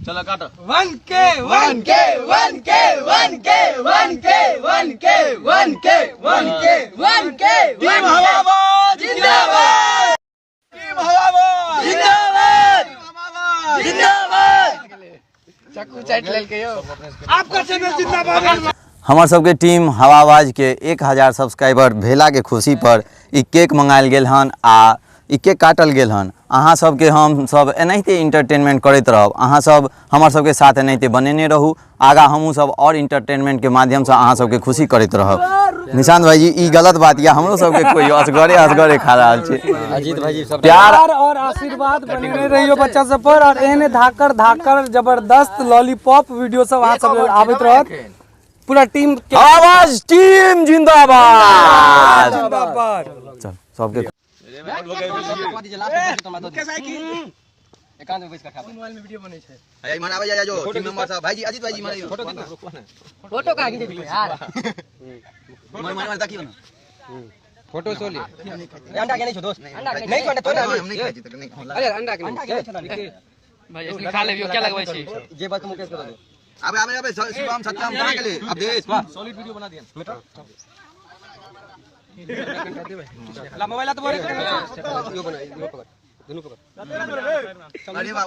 चलो काटो। 1K 1K 1K 1K 1K 1K 1K 1K 1K। Team हवाबाज जिंदाबाद team हवाबाज जिंदाबाद जिंदाबाद। चक्कू चाटि लेलकै यौ। आपका चैनल जिंदाबाद। हमर सबके टीम हवाबाज के 1000 सब्सक्राइबर भेला के खुशी पर ई केक मंगायल गेल हन आ ई केक काटल गेल हन। अहाँ सबके हम सब एनाहिते इंटरटेनमेंट करैत रहब। अहाँ सब हमर सबके साथ एनाहिते बनेने रहू। आगा हमहूँ सब और इंटरटेनमेंट के माध्यम से अहाँ सबके खुशी करैत रहब। निशांत भाईजी ई गलत बात यऽ, हमरो सबके कोई असगरे असगरे खा रहल छै। अजीत भाईजी सब प्यार प्यार और आशीर्वाद बनेने रहियो बच्चा सब पर, और एहने धाकर धाकर जबरदस्त लॉलीपॉप वीडियो सब अहाँ सब लेल आबैत रहत। पूरा टीम के आवाज टीम जिंदाबाद। जिंदाबाद। चल सबके इमहर आबै जा जो टीम मेंबर सब भाईजी अजीत भाईजी इमहर आइयो। फोटो कहाँ खींचै यार? इमहर इमहर देखियौ ने। फोटो सो ले। अंडा के नहीं छो दोस्त। नहीं छो अंडा तो हम नहीं खाइ छी तऽ नहीं खाइ। अरे अंडा के नहीं छो। भाई इसलिए खा लेबियो, क्या लगबै छी? जे बात मुकेश के दे। आबे आबे आबे शिवम सत्यम कहाँ गेलै? अब देश वाह सॉलिड वीडियो बना दिया। ला मोबाइल तो बोले। यो बना, यो पकड़, दोनों पकड़। अरे वाह।